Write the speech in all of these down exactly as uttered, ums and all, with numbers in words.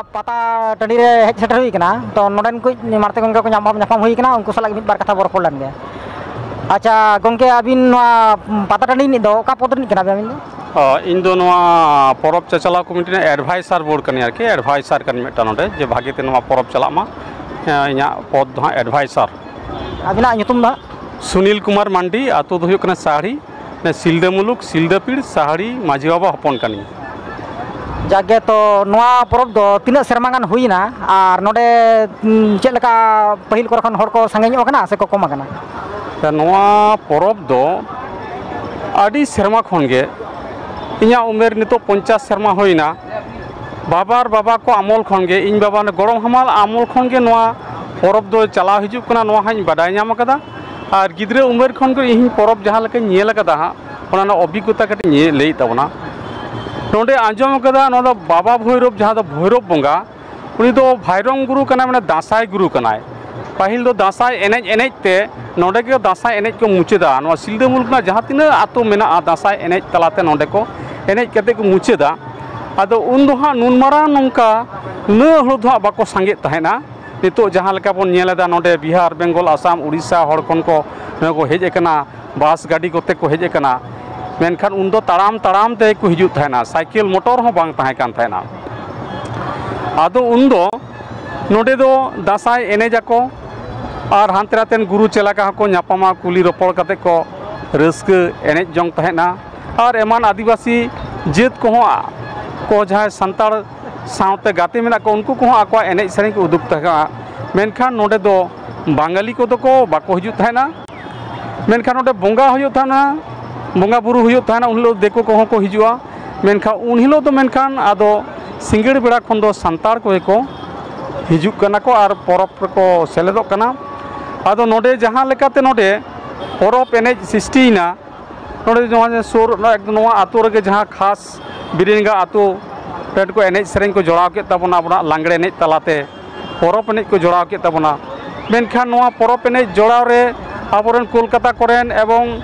ᱯᱟᱛᱟ ᱴᱟᱺᱰᱤ ᱨᱮ ᱦᱮᱡ ᱥᱮᱴᱮᱨ ᱦᱩᱭ ᱠᱟᱱᱟ, ᱛᱚ ᱱᱚᱰᱮᱱ ᱠᱚ ᱢᱟᱨᱛᱮ ᱜᱚᱢᱠᱮ ᱠᱚ ᱧᱟᱯᱟᱢ, ᱧᱟᱯᱟᱢ ᱦᱩᱭ ᱠᱟᱱᱟ, ᱩᱱᱠᱩ ᱥᱟᱞᱟᱜ ᱢᱤᱫ ᱵᱟᱨ ᱠᱟᱛᱷᱟ ᱵᱚ ᱨᱚᱯᱚᱲ ᱞᱮᱱ ᱜᱮ᱾ ᱟᱪᱪᱷᱟ ᱜᱚᱢᱠᱮ, ᱟᱹᱵᱤᱱ ᱱᱚᱣᱟ ᱯᱟᱛᱟ ᱴᱟᱺᱰᱤ ᱨᱤᱱᱤᱡ ᱫᱚ ᱚᱠᱟ ᱯᱚᱫᱽ ᱨᱤᱱᱤᱡ ᱠᱟᱱᱟ ᱵᱤᱱ ᱟᱹᱵᱤᱱ ᱫᱚ? ᱚ, ᱤᱧ ᱫᱚ ᱱᱚᱣᱟ ᱯᱚᱨᱚᱵᱽ ᱪᱟᱪᱟᱞᱟᱣ ᱠᱚᱢᱤᱴᱤ ᱨᱮᱱᱟᱜ adviser board ᱠᱟᱹᱱᱟᱹᱧ ᱟᱨᱠᱤ, adviser ᱠᱟᱹᱱᱟᱹᱧ ᱢᱤᱫᱴᱟᱝ ᱱᱚᱰᱮ, ᱡᱮ ᱵᱷᱟᱜᱮ ᱛᱮ ᱱᱚᱣᱟ ᱯᱚᱨᱚᱵᱽ ᱪᱟᱞᱟᱜ ᱢᱟ᱾ ᱦᱮᱸ, ᱤᱧᱟᱹᱜ ᱯᱚᱫᱽ ᱫᱚ ᱦᱟᱸᱜ adviser᱾ ᱟᱹᱵᱤᱱᱟᱜ ᱧᱩᱛᱩᱢ ᱫᱚ ᱦᱟᱸᱜ? ᱥᱩᱱᱤᱞ ᱠᱩᱢᱟᱨ ᱢᱟᱱᱰᱤ, ᱟᱹᱛᱩ ᱫᱚ ᱦᱩᱭᱩᱜ ᱠᱟᱱᱟ ᱥᱟᱦᱲᱤ, ᱥᱤᱞᱫᱟᱹ ᱢᱩᱞᱩᱠ, ᱥᱤᱞᱫᱟᱹ ᱯᱤᱲ, ᱥᱟᱦᱲᱤ ᱢᱟᱹᱡᱷᱤ ᱵᱟᱵᱟ ᱦᱚᱯᱚᱱ ᱠᱟᱹᱱᱟᱹᱧ᱾ ᱡᱟᱠᱜᱮ, ᱛᱚ ᱱᱚᱣᱟ ᱯᱚᱨᱚᱵᱽ ᱫᱚ ᱛᱤᱱᱟᱹᱜ ᱥᱮᱨᱢᱟ ᱜᱟᱱ ᱦᱩᱭᱱᱟ, ᱟᱨ ᱱᱚᱰᱮ, ᱩᱸ, ᱪᱮᱫ ᱞᱮᱠᱟ ᱯᱟᱹᱦᱤᱞ ᱠᱚᱨᱮ ᱠᱷᱚᱱ ᱦᱚᱲ ᱠᱚ ᱥᱟᱸᱜᱮ ᱧᱚᱜ ᱟᱠᱟᱱᱟ ᱥᱮ ᱠᱚ ᱠᱚᱢ ᱟᱠᱟᱱᱟ? ᱱᱚᱣᱟ ᱯᱚᱨᱚᱵᱽ ᱫᱚ ᱟᱹᱰᱤ ᱥᱮᱨᱢᱟ ᱠᱷᱚᱱ ᱜᱮ, ᱤᱧᱟᱹᱜ ᱩᱢᱮᱨ ᱱᱤᱛᱚᱜ ᱯᱚᱧᱪᱟᱥ ᱥᱮᱨᱢᱟ ᱦᱩᱭᱱᱟ, ᱵᱟᱵᱟ ᱟᱨ ᱵᱟᱵᱟ ᱠᱚ ᱟᱢᱚᱞ ᱠᱷᱚᱱ ᱜᱮ, ᱤᱧ ᱵᱟᱵᱟ ᱜᱚᱲᱚᱢ ᱦᱟᱢᱟᱞ ᱟᱢᱚᱞ ᱠᱷᱚᱱ ᱜᱮ ᱱᱚᱣᱟ ᱯᱚᱨᱚᱵᱽ ᱫᱚ ᱪᱟᱞᱟᱣ ᱦᱤᱡᱩᱜ ᱠᱟᱱᱟ, ᱱᱚᱣᱟ ᱦᱟᱸᱜ ᱤᱧ ᱵᱟᱰᱟᱭ ᱧᱟᱢ ᱟᱠᱟᱫᱟ᱾ ᱟᱨ ᱜᱤᱫᱽᱨᱟᱹ ᱩᱢᱮᱨ ᱠᱷᱚᱱ ᱜᱮ ᱤᱧ ᱯᱚᱨᱚᱵᱽ ᱡᱟᱦᱟᱸ ᱞᱮᱠᱟᱧ ᱧᱮᱞ ᱟᱠᱟᱫᱟ ᱦᱟᱸᱜ, ᱚᱱᱟ ᱨᱮᱱᱟᱜ ᱚᱵᱷᱤᱜᱽᱜᱚᱛᱟ ᱠᱟᱹᱴᱤᱡ ᱤᱧ ᱞᱟᱹᱭᱮᱫ ᱛᱟᱵᱚᱱᱟ᱾ ᱱᱚᱰᱮ ᱟᱸᱡᱚᱢ ᱟᱠᱟᱫᱟ, ᱱᱚᱣᱟ ᱫᱚ ᱵᱟᱵᱟ ᱵᱷᱳᱭᱨᱳᱵ, ᱡᱟᱦᱟᱸ ᱫᱚ ᱵᱷᱳᱭᱨᱳᱵ ᱵᱚᱸᱜᱟ, ᱩᱱᱤ ᱫᱚ ᱵᱷᱟᱭᱨᱚᱝ ᱜᱩᱨᱩ ᱠᱟᱱᱟᱭ, ᱢᱟᱱᱮ ᱫᱟᱸᱥᱟᱭ ᱜᱩᱨᱩ ᱠᱟᱱᱟᱭ᱾ ᱯᱟᱹᱦᱤᱞ ᱫᱚ ᱫᱟᱸᱥᱟᱭ ᱮᱱᱮᱡ ᱮᱱᱮᱡ ᱛᱮ ᱱᱚᱰᱮ ᱜᱮ ᱫᱟᱸᱥᱟᱭ ᱮᱱᱮᱡ ᱠᱚ ᱢᱩᱪᱟᱹᱫᱟ᱾ ᱱᱚᱣᱟ ᱥᱤᱞᱫᱟᱹ ᱢᱩᱞᱩᱠ ᱨᱮᱱᱟᱜ ᱡᱟᱦᱟᱸ ᱛᱤᱱᱟᱹᱜ ᱟᱹᱛᱩ ᱢᱮᱱᱟᱜᱼᱟ, ᱫᱟᱸᱥᱟᱭ ᱮᱱᱮᱡ ᱛᱟᱞᱟᱛᱮ ᱱᱚᱰᱮ ᱠᱚ ᱮᱱᱮᱡ ᱠᱟᱛᱮ ᱠᱚ ᱢᱩᱪᱟᱹᱫᱟ᱾ ᱟᱫᱚ ᱩᱱ ᱫᱚ ᱦᱟᱸᱜ ᱱᱩᱱ ᱢᱟᱨᱟᱝ ᱱᱚᱝᱠᱟ ᱩᱱᱟᱹᱜ ᱦᱚᱲ ᱫᱚ ᱦᱟᱸᱜ ᱵᱟᱠᱚ ᱥᱟᱸᱜᱮᱜ ᱛᱟᱦᱮᱱᱟ᱾ ᱱᱤᱛᱚᱜ ᱡᱟᱦᱟᱸ ᱞᱮᱠᱟ ᱵᱚᱱ ᱧᱮᱞ ᱮᱫᱟ, ᱱᱚᱰᱮ ᱵᱤᱦᱟᱨ, ᱵᱮᱝᱜᱚᱞ, ᱟᱥᱟᱢ, ᱩᱲᱤᱥᱥᱟ ᱦᱚᱲ ᱠᱷᱚᱱ ᱠᱚ ᱱᱚᱰᱮ ᱠᱚ ᱦᱮᱡ ᱟᱠᱟᱱᱟ, ᱵᱟᱥ ᱜᱟᱹᱰᱤ ᱠᱚᱛᱮ ᱠᱚ ᱦᱮᱡ ᱟᱠᱟᱱᱟ᱾ ᱢᱮᱱᱠᱷᱟᱱ ᱩᱱᱫᱚ ᱛᱟᱲᱟᱢ ᱛᱟᱲᱟᱢ ᱛᱮ ᱠᱚ ᱦᱤᱡᱩᱜ ᱛᱟᱦᱮᱱᱟ, ᱥᱟᱭᱠᱮᱞ ᱢᱚᱴᱚᱨ ᱦᱚᱸ ᱵᱟᱝ ᱛᱟᱦᱮᱸ ᱠᱟᱱ ᱛᱟᱦᱮᱱᱟ᱾ ᱟᱫᱚ ᱩᱱᱫᱚ ᱱᱚᱰᱮ ᱫᱚ ᱫᱟᱸᱥᱟᱭ ᱮᱱᱮᱡ ᱟᱠᱚ, ᱟᱨ ᱦᱟᱱᱛᱮ ᱱᱟᱛᱮᱱ ᱜᱩᱨᱩ ᱪᱮᱞᱟ ᱠᱚᱦᱚᱸ ᱠᱚ ᱧᱟᱯᱟᱢᱟ, ᱠᱩᱞᱤ ᱨᱚᱯᱚᱲ ᱠᱟᱛᱮ ᱠᱚ ᱨᱟᱹᱥᱠᱟᱹ ᱮᱱᱮᱡ ᱡᱚᱝ ᱛᱟᱦᱮᱱᱟ᱾ ᱟᱨ ᱮᱢᱟᱱ ᱟᱹᱫᱤᱵᱟᱹᱥᱤ ᱡᱟᱹᱛ ᱠᱚᱦᱚᱸ, ᱠᱚ ᱡᱟᱦᱟᱸᱭ ᱥᱟᱱᱛᱟᱲ ᱥᱟᱶᱛᱮ ᱜᱟᱛᱮ ᱢᱮᱱᱟᱜ ᱠᱚᱣᱟ, ᱩᱱᱠᱩ ᱠᱚᱦᱚᱸ ᱟᱠᱚᱣᱟᱜ ᱮᱱᱮᱡ ᱥᱮᱨᱮᱧ ᱠᱚ ᱩᱫᱩᱜ ᱛᱟᱦᱮᱸᱱᱟ᱾ ᱢᱮᱱᱠᱷᱟᱱ ᱱᱚᱰᱮ ᱫᱚ ᱵᱟᱝᱜᱟᱞᱤ ᱠᱚᱫᱚ ᱠᱚ ᱵᱟᱠᱚ ᱦᱤᱡᱩᱜ ᱛᱟᱦᱮᱱᱟ᱾ ᱢᱮᱱᱠᱷᱟᱱ ᱱᱚᱰᱮ ᱵᱚᱸᱜᱟ ᱦᱩᱭᱩᱜ ᱛᱟᱦᱮᱱᱟ, ᱵᱚᱸᱜᱟ ᱵᱩᱨᱩ ᱦᱩᱭᱩᱜ ᱛᱟᱦᱮᱱᱟ, ᱩᱱ ᱦᱤᱞᱳᱜ ᱫᱤᱠᱩ ᱠᱚᱦᱚᱸ ᱠᱚ ᱦᱤᱡᱩᱜᱼᱟ᱾ ᱢᱮᱱᱠᱷᱟᱱ ᱩᱱ ᱦᱤᱞᱳᱜ ᱫᱚ ᱢᱮᱱᱠᱷᱟᱱ ᱟᱫᱚ ᱥᱤᱸᱜᱟᱹᱲ ᱵᱮᱲᱟ ᱠᱷᱚᱱ ᱫᱚ ᱥᱟᱱᱛᱟᱲ ᱠᱚᱜᱮ ᱠᱚ ᱦᱤᱡᱩᱜ ᱠᱟᱱᱟ ᱠᱚ ᱟᱨ ᱯᱚᱨᱚᱵᱽ ᱨᱮᱠᱚ ᱥᱮᱞᱮᱫᱚᱜ ᱠᱟᱱᱟ᱾ ᱟᱫᱚ ᱱᱚᱰᱮ ᱡᱟᱦᱟᱸ ᱞᱮᱠᱟᱛᱮ ᱱᱚᱰᱮ ᱯᱚᱨᱚᱵᱽ ᱮᱱᱮᱡ ᱥᱨᱤᱥᱴᱤᱭᱮᱱᱟ, ᱱᱚᱰᱮ ᱱᱚᱣᱟ ᱡᱮ ᱥᱩᱨ, ᱱᱚᱣᱟ, ᱱᱚᱣᱟ ᱟᱹᱛᱩ ᱨᱮᱜᱮ ᱡᱟᱦᱟᱸ ᱠᱷᱟᱥ ᱵᱤᱨᱤᱧᱜᱟ ᱟᱹᱛᱩ ᱨᱮᱱ ᱠᱚ ᱮᱱᱮᱡ ᱥᱮᱨᱮᱧ ᱠᱚ ᱡᱚᱲᱟᱣ ᱠᱮᱫ ᱛᱟᱵᱚᱱᱟ, ᱟᱵᱚᱱᱟᱜ ᱞᱟᱜᱽᱲᱮ ᱮᱱᱮᱡ ᱛᱟᱞᱟᱛᱮ ᱯᱚᱨᱚᱵᱽ ᱮᱱᱮᱡ ᱠᱚ ᱡᱚᱲᱟᱣ ᱠᱮᱫ ᱛᱟᱵᱚᱱᱟ᱾ ᱢᱮᱱᱠᱷᱟᱱ ᱱᱚᱣᱟ ᱯᱚᱨᱚᱵᱽ ᱮᱱᱮᱡ ᱡᱚᱲᱟᱣ ᱨᱮ ᱟᱵᱚᱨᱮᱱ ᱠᱳᱞᱠᱟᱛᱟ ᱠᱚᱨᱮᱱ ᱮᱵᱚᱝ,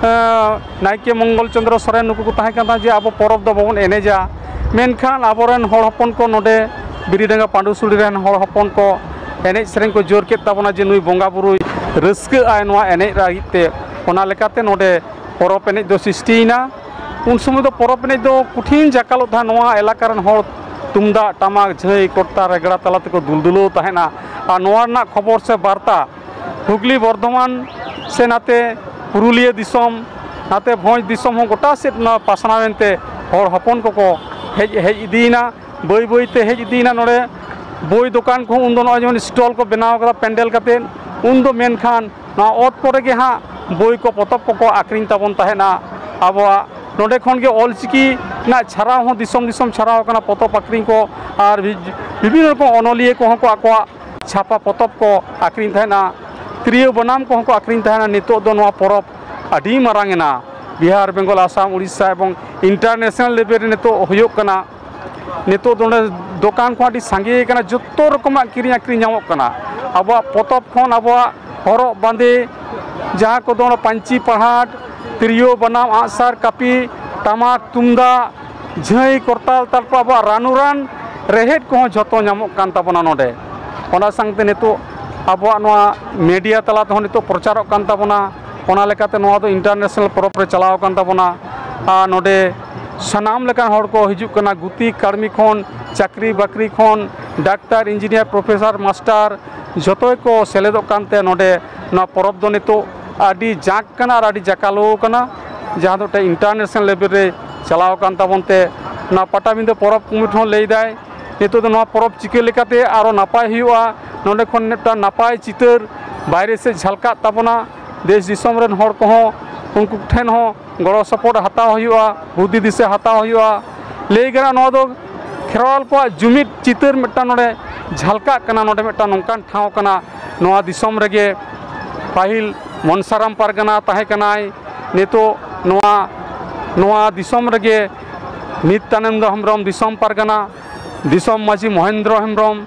ᱮᱸ, ᱱᱟᱭᱠᱮ ᱢᱚᱝᱜᱚᱞ ᱪᱚᱸᱫᱽᱨᱚ ᱥᱚᱨᱮᱱ, ᱱᱩᱠᱩ ᱠᱚ ᱛᱟᱦᱮᱸ ᱠᱟᱱᱟ ᱡᱮ ᱟᱵᱚ ᱯᱚᱨᱚᱵᱽ ᱫᱚ ᱵᱟᱵᱚᱱ ᱮᱱᱮᱡᱟ᱾ ᱢᱮᱱᱠᱷᱟᱱ ᱟᱵᱚᱨᱮᱱ ᱦᱚᱲ ᱦᱚᱯᱚᱱ ᱠᱚ ᱱᱚᱰᱮ ᱵᱤᱨᱤᱰᱟᱸᱜᱟ ᱯᱟᱺᱰᱩᱥᱩᱲᱤ ᱨᱮᱱ ᱦᱚᱲ ᱦᱚᱯᱚᱱ ᱠᱚ ᱮᱱᱮᱡ ᱥᱮᱨᱮᱧ ᱠᱚ ᱡᱳᱨ ᱠᱮᱫ ᱛᱟᱵᱚᱱᱟ ᱡᱮ ᱱᱩᱭ ᱵᱚᱸᱜᱟ ᱵᱩᱨᱩᱭ ᱨᱟᱹᱥᱠᱟᱹᱜ ᱟᱭ ᱱᱚᱣᱟ ᱮᱱᱮᱡ ᱞᱟᱹᱜᱤᱫ ᱛᱮ᱾ ᱚᱱᱟ ᱞᱮᱠᱟᱛᱮ ᱱᱚᱰᱮ ᱯᱚᱨᱚᱵᱽ ᱮᱱᱮᱡ ᱫᱚ ᱥᱨᱤᱥᱴᱤᱭᱮᱱᱟ᱾ ᱩᱱ ᱥᱚᱢᱚᱭ ᱫᱚ ᱯᱚᱨᱚᱵᱽ ᱮᱱᱮᱡ ᱫᱚ ᱠᱚᱴᱷᱤᱱ ᱡᱟᱠᱟᱞᱚᱜ ᱛᱟᱦᱮᱸᱫ᱾ ᱱᱚᱣᱟ ᱮᱞᱟᱠᱟ ᱨᱮᱱ ᱦᱚᱲ ᱛᱩᱢᱫᱟᱜ, ᱴᱟᱢᱟᱠ, ᱡᱷᱟᱺᱭ, ᱠᱚᱨᱛᱟ, ᱨᱮᱜᱽᱲᱟ ᱛᱟᱞᱟ ᱛᱮᱠᱚ ᱫᱩᱞᱫᱩᱞᱟᱹᱣ ᱛᱟᱦᱮᱸᱱᱟ᱾ ᱟᱨ ᱱᱚᱣᱟ ᱨᱮᱱᱟᱜ ᱠᱷᱚᱵᱚᱨ ᱥᱮ ᱵᱟᱨᱛᱟ ᱦᱩᱜᱽᱞᱤ, ᱵᱚᱨᱫᱷᱚᱢᱟᱱ ᱥᱮ ᱱᱟᱛᱮ ᱯᱩᱨᱩᱞᱤᱭᱟᱹ ᱫᱤᱥᱚᱢ, ᱱᱟᱛᱮ ᱵᱷᱚᱸᱡᱽ ᱫᱤᱥᱚᱢ ᱦᱚᱸ ᱜᱚᱴᱟ ᱥᱮᱫ ᱱᱚᱣᱟ ᱯᱟᱥᱱᱟᱣ ᱮᱱᱛᱮ ᱦᱚᱲ ᱦᱚᱯᱚᱱ ᱠᱚᱠᱚ ᱦᱮᱡ, ᱦᱮᱡ ᱤᱫᱤᱭᱮᱱᱟ᱾ ᱵᱟᱹᱭ ᱵᱟᱹᱭ ᱛᱮ ᱦᱮᱡ ᱤᱫᱤᱭᱮᱱᱟ ᱱᱚᱰᱮ᱾ ᱵᱳᱭ ᱫᱚᱠᱟᱱ ᱠᱚᱦᱚᱸ ᱩᱱᱫᱚ ᱱᱚᱜᱼᱚᱭ ᱡᱮᱢᱚᱱ ᱥᱴᱚᱞ ᱠᱚ ᱵᱮᱱᱟᱣ ᱠᱟᱫᱟ ᱯᱮᱱᱰᱮᱞ ᱠᱟᱛᱮᱫ, ᱩᱱᱫᱚ ᱢᱮᱱᱠᱷᱟᱱ ᱱᱚᱣᱟ ᱚᱛ ᱠᱚᱨᱮ ᱜᱮ ᱦᱟᱸᱜ ᱵᱳᱭ ᱠᱚ, ᱯᱚᱛᱚᱵ ᱠᱚᱠᱚ ᱟᱠᱷᱨᱤᱧ ᱛᱟᱵᱚᱱ ᱛᱟᱦᱮᱸᱱᱟ᱾ ᱟᱵᱚᱣᱟᱜ ᱱᱚᱰᱮ ᱠᱷᱚᱱ ᱜᱮ ᱚᱞᱪᱤᱠᱤ ᱨᱮᱱᱟᱜ ᱪᱷᱟᱨᱟᱣ ᱦᱚᱸ ᱫᱤᱥᱚᱢ ᱫᱤᱥᱚᱢ ᱪᱷᱟᱨᱟᱣ ᱟᱠᱟᱱᱟ, ᱯᱚᱛᱚᱵ ᱟᱠᱷᱨᱤᱧ ᱠᱚ᱾ ᱟᱨ ᱵᱤ-, ᱵᱤᱵᱷᱤᱱᱱᱚ ᱨᱚᱠᱚᱢ ᱚᱱᱚᱞᱤᱭᱟᱹ ᱠᱚᱦᱚᱸ ᱠᱚ ᱟᱠᱚᱣᱟᱜ ᱪᱷᱟᱯᱟ ᱯᱚᱛᱚᱵ ᱠᱚ ᱟᱠᱷᱨᱤᱧ ᱛᱟᱦᱮᱸᱱᱟ᱾ ᱛᱤᱨᱭᱳ ᱵᱟᱱᱟᱢ ᱠᱚᱦᱚᱸ ᱠᱚ ᱟᱠᱷᱨᱤᱧ ᱛᱟᱦᱮᱸᱱᱟ᱾ ᱱᱤᱛᱚᱜ ᱫᱚ ᱱᱚᱣᱟ ᱯᱚᱨᱚᱵᱽ ᱟᱹᱰᱤ ᱢᱟᱨᱟᱝ ᱮᱱᱟ, ᱵᱤᱦᱟᱨ, ᱵᱮᱝᱜᱚᱞ, ᱟᱥᱟᱢ, ᱩᱲᱤᱥᱥᱟ ᱮᱵᱚᱝ international level ᱨᱮ ᱱᱤᱛᱚᱜ ᱦᱩᱭᱩᱜ ᱠᱟᱱᱟ᱾ ᱱᱤᱛᱚᱜ ᱫᱚ ᱱᱚᱰᱮ ᱫᱚᱠᱟᱱ ᱠᱚ ᱟᱹᱰᱤ ᱥᱟᱸᱜᱮ ᱠᱟᱱᱟ, ᱡᱚᱛᱚ ᱨᱚᱠᱚᱢᱟᱜ ᱠᱤᱨᱤᱧ ᱟᱹᱠᱷᱨᱤᱧ ᱧᱟᱢᱚᱜ ᱠᱟᱱᱟ᱾ ᱟᱵᱚᱣᱟᱜ ᱯᱚᱛᱚᱵ ᱠᱷᱚᱱ ᱟᱵᱚᱣᱟᱜ ᱦᱚᱨᱚᱜ ᱵᱟᱸᱫᱮ, ᱡᱟᱦᱟᱸ ᱠᱚᱫᱚ ᱚᱱᱟ ᱯᱟᱹᱧᱪᱤ ᱯᱟᱲᱦᱟᱴ, ᱛᱤᱨᱭᱳ ᱵᱟᱱᱟᱢ, ᱟᱜᱼᱥᱟᱨ ᱠᱟᱹᱯᱤ, ᱴᱟᱢᱟᱠ ᱛᱩᱢᱫᱟᱜ, ᱡᱷᱟᱺᱭ ᱠᱚᱨᱛᱟᱞ, ᱛᱟᱨᱯᱚᱨ ᱟᱵᱚᱣᱟᱜ ᱨᱟᱱᱩ ᱨᱟᱱ ᱨᱮᱦᱮᱫ ᱠᱚᱦᱚᱸ ᱡᱷᱚᱛᱚ ᱧᱟᱢᱚᱜ ᱠᱟᱱ ᱛᱟᱵᱚᱱᱟ ᱱᱚᱰᱮ᱾ ᱚᱱᱟ ᱥᱟᱶᱛᱮ ᱱᱤᱛᱚᱜ ᱟᱵᱚᱣᱟᱜ ᱱᱚᱣᱟ ᱢᱤᱰᱤᱭᱟ ᱛᱟᱞᱟ ᱛᱮᱦᱚᱸ ᱱᱤᱛᱚᱜ ᱯᱨᱚᱪᱟᱨᱚᱜ ᱠᱟᱱ ᱛᱟᱵᱚᱱᱟ᱾ ᱚᱱᱟ ᱞᱮᱠᱟᱛᱮ ᱱᱚᱣᱟ ᱫᱚ international ᱯᱚᱨᱚᱵᱽ ᱨᱮ ᱪᱟᱞᱟᱣ ᱟᱠᱟᱱ ᱛᱟᱵᱚᱱᱟ᱾ ᱟᱨ ᱱᱚᱰᱮ ᱥᱟᱱᱟᱢ ᱞᱮᱠᱟᱱ ᱦᱚᱲ ᱠᱚ ᱦᱤᱡᱩᱜ ᱠᱟᱱᱟ, ᱜᱩᱛᱤ ᱠᱟᱹᱲᱢᱤ ᱠᱷᱚᱱ, ᱪᱟᱹᱠᱨᱤ ᱵᱟᱹᱠᱨᱤ ᱠᱷᱚᱱ, ᱰᱟᱠᱛᱟᱨ, ᱤᱧᱡᱤᱱᱤᱭᱟᱨ, ᱯᱨᱚᱯᱷᱮᱥᱚᱨ, ᱢᱟᱥᱴᱟᱨ, ᱡᱚᱛᱚ ᱜᱮᱠᱚ ᱥᱮᱞᱮᱫᱚᱜ ᱠᱟᱱᱛᱮ ᱱᱚᱰᱮ ᱱᱚᱣᱟ ᱯᱚᱨᱚᱵᱽ ᱫᱚ ᱱᱤᱛᱚᱜ ᱟᱹᱰᱤ ᱡᱟᱸᱠ ᱠᱟᱱᱟ ᱟᱨ ᱟᱹᱰᱤ ᱡᱟᱠᱟᱞᱳ ᱠᱟᱱᱟ, ᱡᱟᱦᱟᱸ ᱫᱚ ᱢᱤᱫᱴᱮᱱ international level ᱨᱮ ᱪᱟᱞᱟᱣ ᱟᱠᱟᱱ ᱛᱟᱵᱚᱱ ᱛᱮ, ᱱᱚᱣᱟ ᱯᱟᱴᱟᱵᱤᱸᱫᱟᱹ ᱯᱚᱨᱚᱵᱽ ᱠᱚᱢᱤᱴᱤ ᱦᱚᱸ ᱞᱟᱹᱭᱫᱟᱭ ᱱᱤᱛᱚᱜ ᱫᱚ ᱱᱚᱣᱟ ᱯᱚᱨᱚᱵᱽ ᱪᱤᱠᱟᱹ ᱞᱮᱠᱟᱛᱮ ᱟᱨᱚ ᱱᱟᱯᱟᱭ ᱦᱩᱭᱩᱜᱼᱟ, ᱱᱚᱰᱮ ᱠᱷᱚᱱ ᱢᱤᱫᱴᱟᱝ ᱱᱟᱯᱟᱭ ᱪᱤᱛᱟᱹᱨ ᱵᱟᱭᱨᱮ ᱥᱮᱫ ᱡᱷᱟᱞᱠᱟᱜ ᱛᱟᱵᱚᱱᱟ, ᱫᱮᱥ ᱫᱤᱥᱚᱢ ᱨᱮᱱ ᱦᱚᱲ ᱠᱚᱦᱚᱸ ᱩᱱᱠᱩ ᱴᱷᱮᱱ ᱦᱚᱸ ᱜᱚᱲᱚ ᱥᱚᱯᱚᱦᱚᱫ ᱦᱟᱛᱟᱣ ᱦᱩᱭᱩᱜᱼᱟ, ᱵᱩᱫᱽᱫᱷᱤ ᱫᱤᱥᱟᱹ ᱦᱟᱛᱟᱣ ᱦᱩᱭᱩᱜᱼᱟ᱾ ᱞᱟᱹᱭ ᱜᱟᱱᱚᱜᱼᱟ, ᱱᱚᱣᱟ ᱫᱚ ᱠᱷᱮᱨᱣᱟᱞ ᱠᱚᱣᱟᱜ ᱡᱩᱢᱤᱫ ᱪᱤᱛᱟᱹᱨ ᱢᱤᱫᱴᱟᱝ ᱱᱚᱰᱮ ᱡᱷᱟᱞᱠᱟᱜ ᱠᱟᱱᱟ᱾ ᱱᱚᱰᱮ ᱢᱤᱫᱴᱟᱝ ᱱᱚᱝᱠᱟᱱ ᱴᱷᱟᱶ ᱠᱟᱱᱟ, ᱱᱚᱣᱟ ᱫᱤᱥᱚᱢ ᱨᱮᱜᱮ ᱯᱟᱹᱦᱤᱞ ᱢᱚᱱᱥᱟᱨᱟᱢ ᱯᱟᱨᱜᱟᱱᱟ ᱛᱟᱦᱮᱸ ᱠᱟᱱᱟᱭ, ᱱᱤᱛᱚᱜ ᱱᱚᱣᱟ, ᱱᱚᱣᱟ ᱫᱤᱥᱚᱢ ᱨᱮᱜᱮ ᱱᱤᱛᱭᱟᱱᱚᱱᱫᱚ ᱦᱮᱢᱵᱨᱚᱢ ᱫᱤᱥᱚᱢ ᱯᱟᱨᱜᱟᱱᱟ, ᱫᱤᱥᱚᱢ ᱢᱟᱹᱡᱷᱤ ᱢᱚᱦᱮᱱᱫᱨᱚ ᱦᱮᱢᱵᱨᱚᱢ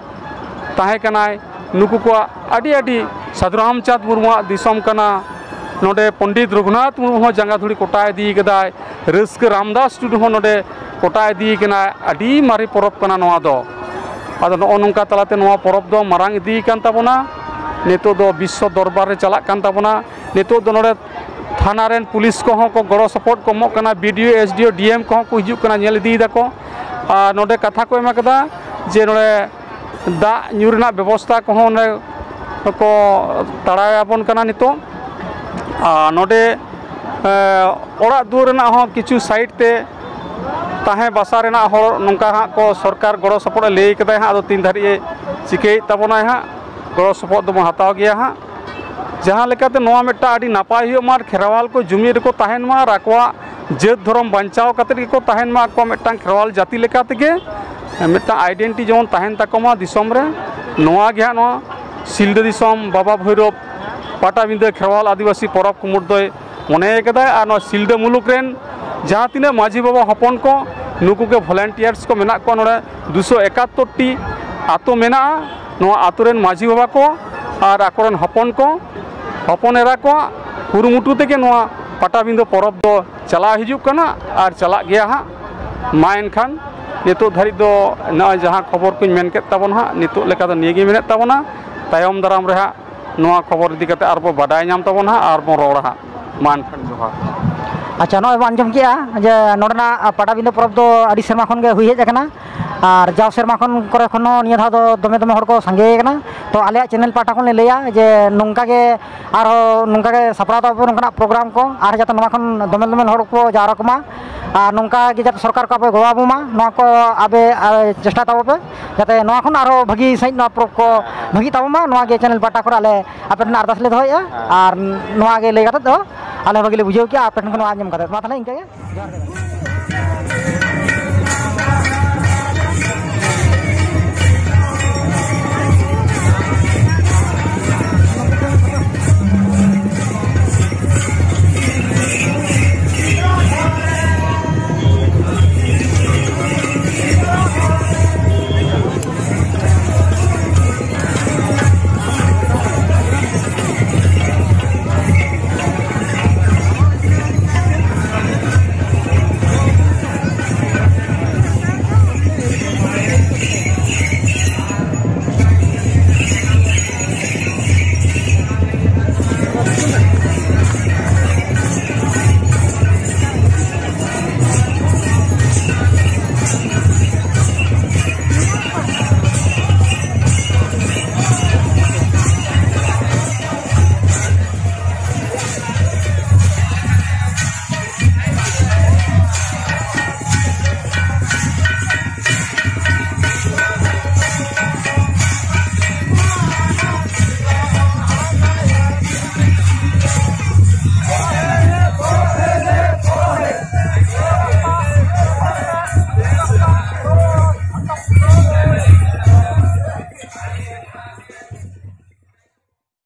ᱛᱟᱦᱮᱸ ᱠᱟᱱᱟᱭ᱾ ᱱᱩᱠᱩ ᱠᱚᱣᱟᱜ ᱟᱹᱰᱤ ᱟᱹᱰᱤ, ᱥᱟᱹᱫᱷᱩ ᱨᱟᱢᱪᱟᱸᱫᱽ ᱢᱩᱨᱢᱩᱣᱟᱜ ᱫᱤᱥᱚᱢ ᱠᱟᱱᱟ᱾ ᱱᱚᱰᱮ ᱯᱚᱱᱰᱤᱛ ᱨᱚᱜᱷᱩᱱᱟᱛᱷ ᱢᱩᱨᱢᱩ ᱦᱚᱸ ᱡᱟᱸᱜᱟ ᱫᱷᱩᱲᱤ ᱠᱚᱴᱟ ᱤᱫᱤ ᱠᱟᱫᱟᱭ᱾ ᱨᱟᱹᱥᱠᱟᱹ ᱨᱟᱢᱫᱟᱥ ᱴᱩᱰᱩ ᱦᱚᱸ ᱱᱚᱰᱮ ᱠᱚᱴᱟ ᱤᱫᱤ ᱠᱟᱱᱟᱭ᱾ ᱟᱹᱰᱤ ᱢᱟᱨᱮ ᱯᱚᱨᱚᱵᱽ ᱠᱟᱱᱟ ᱱᱚᱣᱟ ᱫᱚ᱾ ᱟᱫᱚ ᱱᱚᱜᱼᱚ ᱱᱚᱝᱠᱟ ᱛᱟᱞᱟᱛᱮ ᱱᱚᱣᱟ ᱯᱚᱨᱚᱵᱽ ᱫᱚ ᱢᱟᱨᱟᱝ ᱤᱫᱤ ᱠᱟᱱ ᱛᱟᱵᱚᱱᱟ᱾ ᱱᱤᱛᱚᱜ ᱫᱚ ᱵᱤᱥᱥᱚ ᱫᱚᱨᱵᱟᱨ ᱨᱮ ᱪᱟᱞᱟᱜ ᱠᱟᱱ ᱛᱟᱵᱚᱱᱟ᱾ ᱱᱤᱛᱚᱜ ᱫᱚ ᱱᱚᱰᱮ ᱛᱷᱟᱱᱟ ᱨᱮᱱ ᱯᱩᱞᱤᱥ ᱠᱚᱦᱚᱸ ᱠᱚ ᱜᱚᱲᱚ ᱥᱚᱯᱚᱦᱚᱫ ᱠᱚ ᱮᱢᱚᱜ ᱠᱟᱱᱟ᱾ ᱵᱤ ᱰᱤ ᱳ, ᱮᱥ ᱰᱤ ᱳ, ᱰᱤ ᱮᱢ ᱠᱚᱦᱚᱸ ᱠᱚ ᱦᱤᱡᱩᱜ ᱠᱟᱱᱟ, ᱧᱮᱞ ᱤᱫᱤᱭ ᱫᱟᱠᱚ᱾ ᱟᱨ ᱱᱚᱰᱮ ᱠᱟᱛᱷᱟ ᱠᱚ ᱮᱢ ᱟᱠᱟᱫᱟ ᱡᱮ ᱱᱚᱰᱮ ᱫᱟᱜ ᱧᱩ ᱨᱮᱱᱟᱜ ᱵᱮᱵᱚᱥᱛᱷᱟ ᱠᱚᱦᱚᱸ ᱚᱸᱰᱮ ᱠᱚ ᱛᱟᱲᱟᱣ ᱟᱵᱚᱱ ᱠᱟᱱᱟ ᱱᱤᱛᱚᱜ᱾ ᱟᱨ ᱱᱚᱰᱮ, ᱮ, ᱚᱲᱟᱜ ᱫᱩᱣᱟᱹᱨ ᱨᱮᱱᱟᱜ ᱦᱚᱸ ᱠᱤᱪᱷᱩ ᱥᱟᱭᱤᱰ ᱛᱮ ᱛᱟᱦᱮᱸ ᱵᱟᱥᱟ ᱨᱮᱱᱟᱜ ᱦᱚᱲ ᱱᱚᱝᱠᱟ ᱦᱟᱸᱜ ᱠᱚ ᱥᱚᱨᱠᱟᱨ ᱜᱚᱲᱚ ᱥᱚᱯᱚᱦᱚᱫ ᱮ ᱞᱟᱹᱭ ᱠᱟᱫᱟᱭ ᱦᱟᱸᱜ, ᱟᱫᱚ ᱛᱤᱱ ᱫᱷᱟᱹᱨᱤᱡ ᱮ ᱪᱤᱠᱟᱹᱭᱮᱫ ᱛᱟᱵᱚᱱᱟᱭ ᱦᱟᱸᱜ, ᱜᱚᱲᱚ ᱥᱚᱯᱚᱦᱚᱫ ᱫᱚᱵᱚᱱ ᱦᱟᱛᱟᱣ ᱜᱮᱭᱟ ᱦᱟᱸᱜ᱾ ᱡᱟᱦᱟᱸ ᱞᱮᱠᱟᱛᱮ ᱱᱚᱣᱟ ᱢᱤᱫᱴᱟᱝ ᱟᱹᱰᱤ ᱱᱟᱯᱟᱭ ᱦᱩᱭᱩᱜ ᱢᱟ ᱟᱨ ᱠᱷᱮᱨᱣᱟᱞ ᱠᱚ ᱡᱩᱢᱤᱫ ᱨᱮᱠᱚ ᱛᱟᱦᱮᱱ ᱢᱟ ᱟᱨ ᱟᱠᱚᱣᱟᱜ ᱡᱟᱹᱛ ᱫᱷᱚᱨᱚᱢ ᱵᱟᱧᱪᱟᱣ ᱠᱟᱛᱮᱫ ᱜᱮᱠᱚ ᱛᱟᱦᱮᱱ ᱢᱟ, ᱟᱠᱚᱣᱟᱜ ᱢᱤᱫᱴᱟᱝ ᱠᱷᱮᱨᱣᱟᱞ ᱡᱟᱹᱛᱤ ᱞᱮᱠᱟ ᱛᱮᱜᱮ ᱢᱤᱫᱴᱟᱝ ᱟᱭᱰᱮᱱᱴᱤᱴᱤ ᱡᱮᱢᱚᱱ ᱛᱟᱦᱮᱱ ᱛᱟᱠᱚ ᱢᱟ ᱫᱤᱥᱚᱢ ᱨᱮ᱾ ᱱᱚᱣᱟ ᱜᱮ ᱦᱟᱸᱜ ᱱᱚᱣᱟ ᱥᱤᱞᱫᱟᱹ ᱫᱤᱥᱚᱢ ᱵᱟᱵᱟ ᱵᱷᱳᱭᱨᱳᱵ ᱯᱟᱴᱟᱵᱤᱸᱫᱟᱹ ᱠᱷᱮᱨᱣᱟᱞ ᱟᱹᱫᱤᱵᱟᱹᱥᱤ ᱯᱚᱨᱚᱵᱽ ᱠᱩᱢᱩᱴ ᱫᱚᱭ ᱢᱚᱱᱮ ᱠᱟᱫᱟᱭ᱾ ᱟᱨ ᱱᱚᱣᱟ ᱥᱤᱞᱫᱟᱹ ᱢᱩᱞᱩᱠ ᱨᱮᱱ ᱡᱟᱦᱟᱸ ᱛᱤᱱᱟᱹᱜ ᱢᱟᱹᱡᱷᱤ ᱵᱟᱵᱟ ᱦᱚᱯᱚᱱ ᱠᱚ, ᱱᱩᱠᱩ ᱜᱮ ᱵᱷᱚᱞᱮᱱᱴᱤᱭᱟᱨᱥ ᱠᱚ ᱢᱮᱱᱟᱜ ᱠᱚᱣᱟ ᱱᱚᱰᱮ ᱫᱩᱥᱚ ᱮᱠᱟᱛᱛᱳᱨ ᱴᱤ ᱟᱛᱳ ᱢᱮᱱᱟᱜᱼᱟ᱾ ᱱᱚᱣᱟ ᱟᱛᱳ ᱨᱮᱱ ᱢᱟᱹᱡᱷᱤ ᱵᱟᱵᱟ ᱠᱚ ᱟᱨ ᱟᱠᱚᱨᱮᱱ ᱦᱚᱯᱚᱱ ᱠᱚ, ᱦᱚᱯᱚᱱ ᱮᱨᱟ ᱠᱚᱣᱟᱜ ᱠᱩᱨᱩᱢᱩᱴᱩ ᱛᱮᱜᱮ ᱱᱚᱣᱟ ᱯᱟᱴᱟᱵᱤᱸᱫᱟᱹ ᱯᱚᱨᱚᱵᱽ ᱫᱚ ᱪᱟᱞᱟᱣ ᱦᱤᱡᱩᱜ ᱠᱟᱱᱟ ᱟᱨ ᱪᱟᱞᱟᱜ ᱜᱮᱭᱟ ᱦᱟᱸᱜ᱾ ᱢᱟ ᱮᱱᱠᱷᱟᱱ ᱱᱤᱛᱚᱜ ᱫᱷᱟᱹᱨᱤᱡ ᱫᱚ ᱱᱚᱜᱼᱚᱭ ᱡᱟᱦᱟᱸ ᱠᱷᱚᱵᱚᱨ ᱠᱚᱧ ᱢᱮᱱ ᱠᱮᱫ ᱛᱟᱵᱚᱱ ᱦᱟᱸᱜ, ᱱᱤᱛᱚᱜ ᱞᱮᱠᱟ ᱫᱚ ᱱᱤᱭᱟᱹ ᱜᱮ ᱢᱮᱱᱟᱜ ᱛᱟᱵᱚᱱᱟ᱾ ᱛᱟᱭᱚᱢ ᱫᱟᱨᱟᱢ ᱨᱮ ᱦᱟᱸᱜ ᱱᱚᱣᱟ ᱠᱷᱚᱵᱚᱨ ᱤᱫᱤ ᱠᱟᱛᱮ ᱟᱨᱵᱚ ᱵᱟᱰᱟᱭ ᱧᱟᱢ ᱛᱟᱵᱚᱱ ᱦᱟᱸᱜ ᱟᱨ ᱵᱚᱱ ᱨᱚᱲᱟ ᱦᱟᱸᱜ᱾ ᱢᱟ ᱮᱱᱠᱷᱟᱱ ᱡᱚᱦᱟᱨ᱾ ᱟᱪᱪᱷᱟ, ᱱᱚᱜᱼᱚᱭ ᱵᱚᱱ ᱟᱸᱡᱚᱢ ᱠᱮᱜᱼᱟ ᱡᱮ ᱱᱚᱰᱮᱱᱟᱜ ᱯᱟᱴᱟᱵᱤᱸᱫᱟᱹ ᱯᱚᱨᱚᱵᱽ ᱫᱚ ᱟᱹᱰᱤ ᱥᱮᱨᱢᱟ ᱠᱷᱚᱱ ᱜᱮ ᱦᱩᱭ ᱦᱮᱡ ᱟᱠᱟᱱᱟ, ᱟᱨ ᱡᱟᱣ ᱥᱮᱨᱢᱟ ᱠᱷᱚᱱ ᱠᱚᱨᱮ ᱠᱷᱚᱱ ᱦᱚᱸ ᱱᱤᱭᱟᱹ ᱫᱷᱟᱣ ᱫᱚ ᱫᱚᱢᱮ ᱫᱚᱢᱮ ᱦᱚᱲ ᱠᱚ ᱥᱟᱸᱜᱮ ᱟᱠᱟᱱᱟ᱾ ᱛᱚ ᱟᱞᱮᱭᱟᱜ ᱪᱮᱱᱮᱞ ᱯᱟᱦᱴᱟ ᱠᱷᱚᱱ ᱞᱮ ᱞᱟᱹᱭᱟ ᱡᱮ ᱱᱚᱝᱠᱟ ᱜᱮ ᱟᱨᱦᱚᱸ ᱱᱚᱝᱠᱟ ᱜᱮ ᱥᱟᱯᱲᱟᱣ ᱛᱟᱵᱚᱱ ᱱᱚᱝᱠᱟᱱᱟᱜ ᱯᱨᱳᱜᱨᱟᱢ ᱠᱚ, ᱟᱨ ᱡᱟᱛᱮ ᱱᱚᱣᱟ ᱠᱷᱚᱱ ᱫᱚᱢᱮᱞ ᱫᱚᱢᱮᱞ ᱦᱚᱲ ᱠᱚ ᱡᱟᱣᱨᱟ ᱠᱚᱢᱟ, ᱟᱨ ᱱᱚᱝᱠᱟ ᱜᱮ ᱡᱟᱛᱮ ᱥᱚᱨᱠᱟᱨ ᱠᱚ ᱟᱵᱚᱭ ᱜᱚᱲᱚ ᱟᱵᱚᱱ ᱢᱟ, ᱱᱚᱣᱟ ᱠᱚ ᱟᱵᱮ, ᱟᱨ ᱪᱮᱥᱴᱟ ᱛᱟᱵᱚ ᱯᱮ ᱡᱟᱛᱮ ᱱᱚᱣᱟ ᱠᱷᱚᱱ ᱟᱨᱦᱚᱸ ᱵᱷᱟᱹᱜᱤ ᱥᱟᱺᱦᱤᱡ ᱱᱚᱣᱟ ᱯᱚᱨᱚᱵᱽ ᱠᱚ ᱵᱷᱟᱹᱜᱤ ᱛᱟᱵᱚᱱ ᱢᱟ᱾ ᱱᱚᱣᱟ ᱜᱮ ᱪᱮᱱᱮᱞ ᱯᱟᱦᱴᱟ ᱠᱷᱚᱱ ᱟᱞᱮ ᱟᱯᱮ ᱴᱷᱮᱱ ᱟᱨᱫᱟᱥ ᱞᱮ ᱫᱚᱦᱚᱭᱮᱫᱼᱟ᱾ ᱟᱨ ᱱᱚᱣᱟ ᱜᱮ ᱞᱟᱹᱭ ᱠᱟᱛᱮ ᱫᱚ ᱟᱞᱮ ᱦᱚᱸ ᱵᱷᱟᱹᱜᱤ ᱞᱮ ᱵᱩᱡᱷᱟᱹᱣ ᱠᱮᱜᱼᱟ ᱟᱯᱮ ᱴᱷᱮᱱ ᱠᱷᱚᱱ ᱱᱚᱣᱟ ᱟᱸᱡᱚᱢ ᱠᱟᱛᱮ᱾ ᱢᱟ ᱛᱟᱦᱚᱞᱮ ᱤᱱᱠᱟᱹ ᱜᱮ, ᱡᱚᱦᱟᱨ ᱜᱮ᱾